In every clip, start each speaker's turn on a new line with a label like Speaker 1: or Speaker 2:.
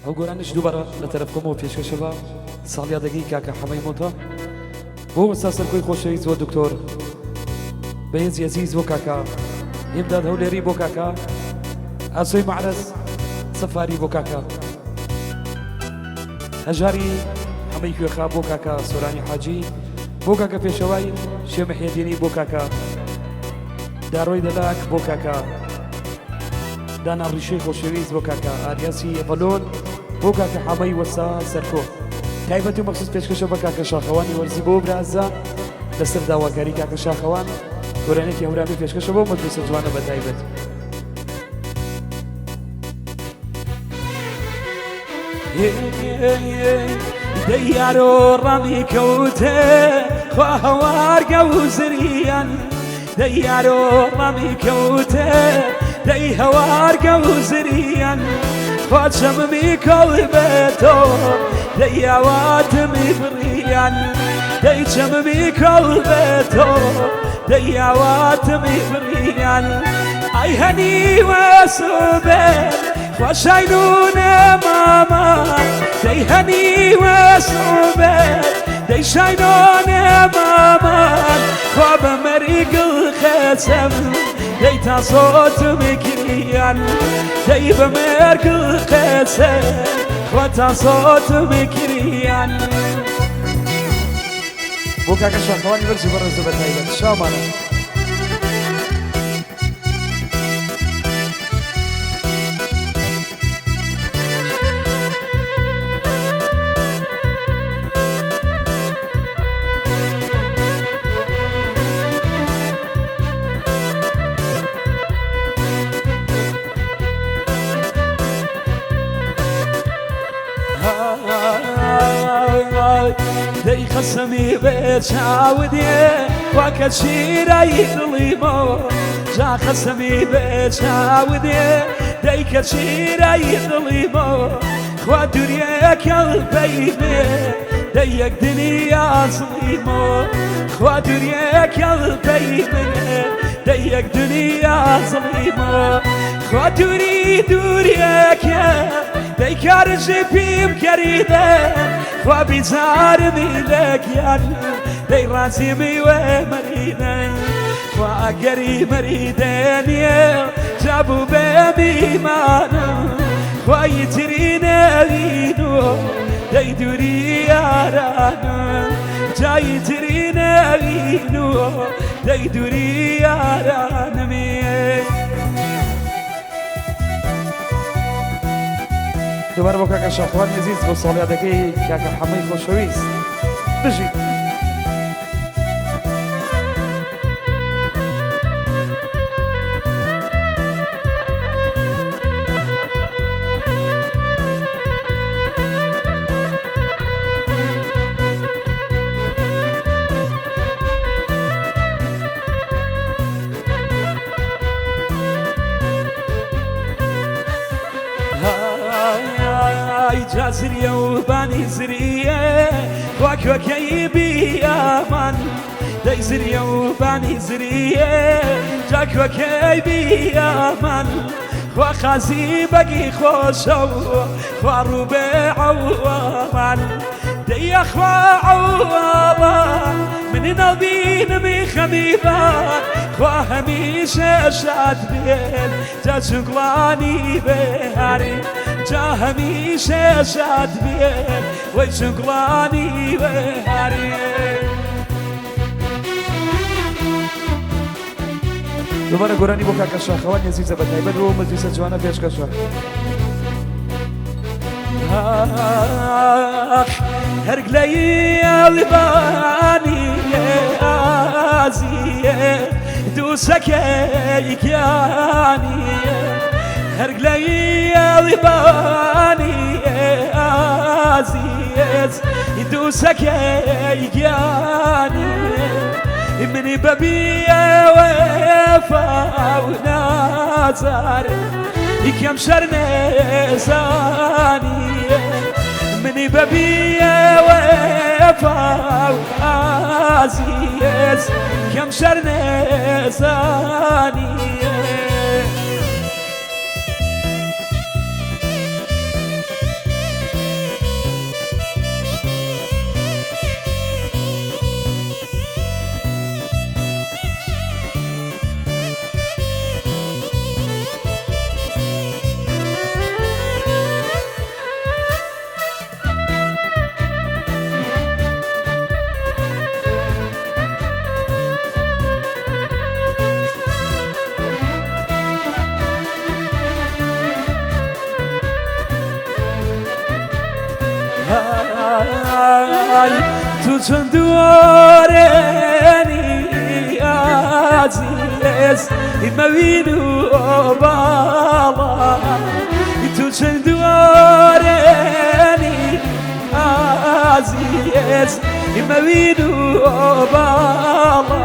Speaker 1: ئەو گۆرانیش دووبارە لە تەرەف خۆمەوە پێشکەشە بە ساڵیادەکەی کاکە حەمەی مۆتە بۆ وەستا سەرکۆی خۆشەویست بۆ دکتۆر بەهێزی ئەزیز بۆ کاکە هێمداد هەولێری بۆ کاکە ئاسۆی مەعرەز سەفاری بۆ کاکە هەژاری حەمەی کوێخا بۆ کاکە سۆرانی حاجی بۆ کاکە پێشەوای شێمەحێدینی بۆ کاکە دارۆی دەلاک بۆ کاکە دانا ڕیشەی خۆشەویست بۆ کاکە ئاریاسی ئەڤەلۆن بۆ کاکە حەمەی وەسا سەرکۆ تایبەت و مەخصوص پێشکەشە بە کاکە شاخەوانی وەرزی بۆ برازا لەسەر داواکاری کاکە شاخەوان گۆرانێکی هەورامی پێشکەشە بۆ مەجلیسە جوانە بە تایبەت. دەی یارۆ ڕامی کەوتێ خوا هەوارگە و زریان دەی یارۆ ڕامی کەوتێ دەی هەوارگە و زریان خوا چەممی کەڵ بێتۆ دەی یاواتمی بڕیان دەی چەممی کەڵ بێتۆ دەی یاواتمی بڕیان ئای هەنی وەسوبێ خوا شاینونە ماما دەی هەنی وەسوبێ دەی شاینۆنە مامان خوا بە مەریگڵ خەچەم دەی تا سۆتم کریان دەی بە مەرگڵ خەچەم خوا تا سۆتم کریان. بۆ کاکە شاخەوانی بەرز و بەڕێزە بە تایبەت شامانە. دەی خەسەمی بێ چاودێ واکە چیرای دڵیمۆ جا خەسەمی بێ چاودێ دەی کە چیرای دڵیمۆ خوا دوریەکە پەیمێ دەی یەک دنیا زڵیمۆ خوا دوریەکە پەیمێ دەی یەک دنیا زڵیمۆ خوا دوری دوریەکە دەی کارژی پیم کەریدە خوا بیزارمی لەگیان دەی ڕازیمی وێ مەرینە خوا ئەگەری مەریدەنیە جابوو بێمیمانم خوای تری نەوینۆ دەی دووری یارانم جای تری نەوینۆ دەی دووری یارانمی. دووبارە بۆ کاکە شاخوانی ئەزیز بۆ ساڵیادەکەی کاکە حەمەی خۆشەویست بژیت. های جا زریە و بانی زریە خوا کوێکەی بیامان دەی زریە و بانی زریە جا کوێکەی بیامان خوا خازی بەگی خۆشە و خوا ڕووبێ عەوڵان دەی یاخوا عەوڵان منی نەڵبینمی خەمیبا خوا هەمیشە شاد بێت جا چوگڵانی بێهاری جا هەمیشە شاد بێت وەی چوگڵانی بێهاری. دووبارە گۆرانی بۆ کاکە شاخەوانی ئەزیزە بە تایبەت بۆ مەجلیسە جوانە پێشکەشە. ئاخ هەرگلەی ئەلبانی ئازیە دووسەکەی گیانیە هەرگلەی ئەلبانی ئازیز دووسەکەی گیانیە منی بەبیە وەفا و نازار یکەم شەر نێزانیە منی بەبیە وەفا و ئازیز کەم شەر نێزانیە. تو چۆن دوارێنی ئازیز مەوین و باڵا تو چۆن دوارێنی ئازیز مەوین و باڵا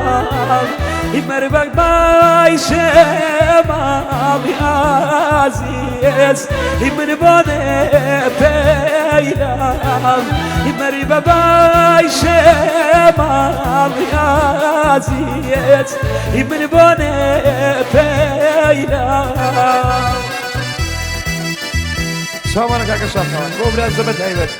Speaker 1: مەربەک بای شێماڵی ئازیز من بۆنێ پەیرام مەری بە بای شێماڵی ئازیز من بۆنێ پەیرام.
Speaker 2: چاوانە کاکە شاخەوان بۆ برا زەمە تایبەت.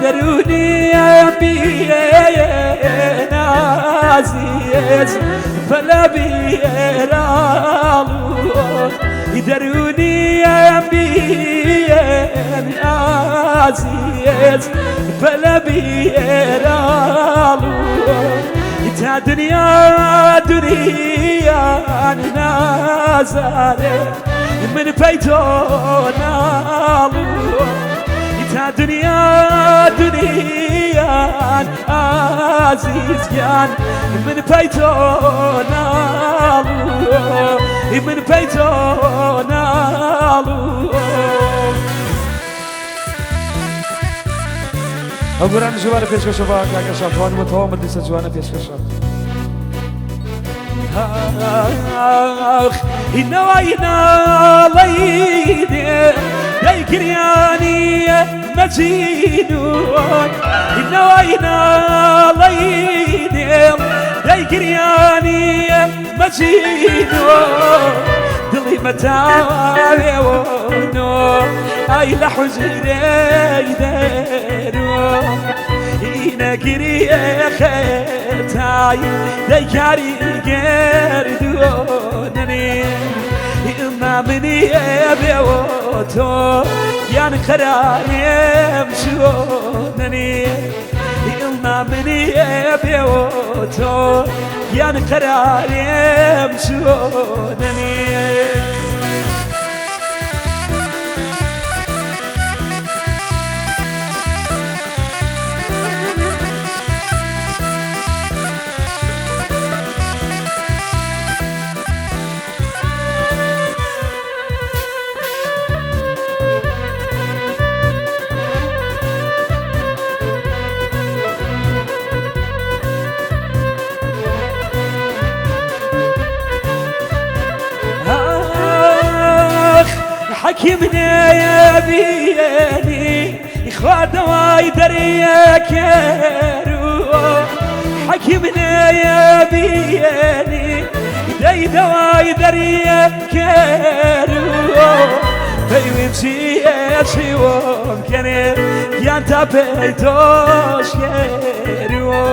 Speaker 1: دەرونی بێنازیز فەلا بێراڵ دەرونی بێنازیز فەلا بێراڵ تا دنیا دنیا نازارێ من پەیتۆ ناڵو تا دنیا دنیا ئازیز گیان من پەیتۆ ناڵو من پەیتۆ ناڵو.
Speaker 2: ئەو گۆرانی جوانە پێشکەشە بە کاکە شاخەوان و تەواو مەجلیسە جوانە پێشکەشە.
Speaker 1: ئاخ نەوای ناڵەی دێ دەیگریانی مەجینون نەوای ناڵەی دێ دەیگریانی مەجینون دڵی مەتاوێوەنۆ ئای لە حوجرەی دەرۆ ئینەگیری خێتای دەیکاری گردووننی ئما منی بێوە تۆ یان قەرارێم چۆننی ئما منی بێوە تۆ یان قەرارێم چۆننی. حەکیمنێ بینی خواردەوەی دەریەکەرو حەکیمنێ بینی دەیدەوای دەریەکەرو پەیویم چیە چیوەم کەنێ یان تا پێی تۆشکەروە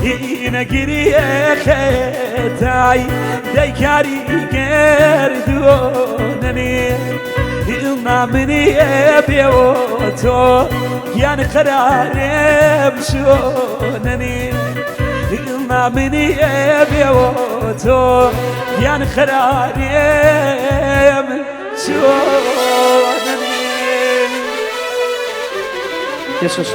Speaker 1: ئینەگیریە خێتای دەیکاری گردووننی ئما منی بێوە تۆ یان قەرارێم چۆننی ئما منی بێوە تۆ یان قەرارێم چۆننی.
Speaker 2: پێشکەشە.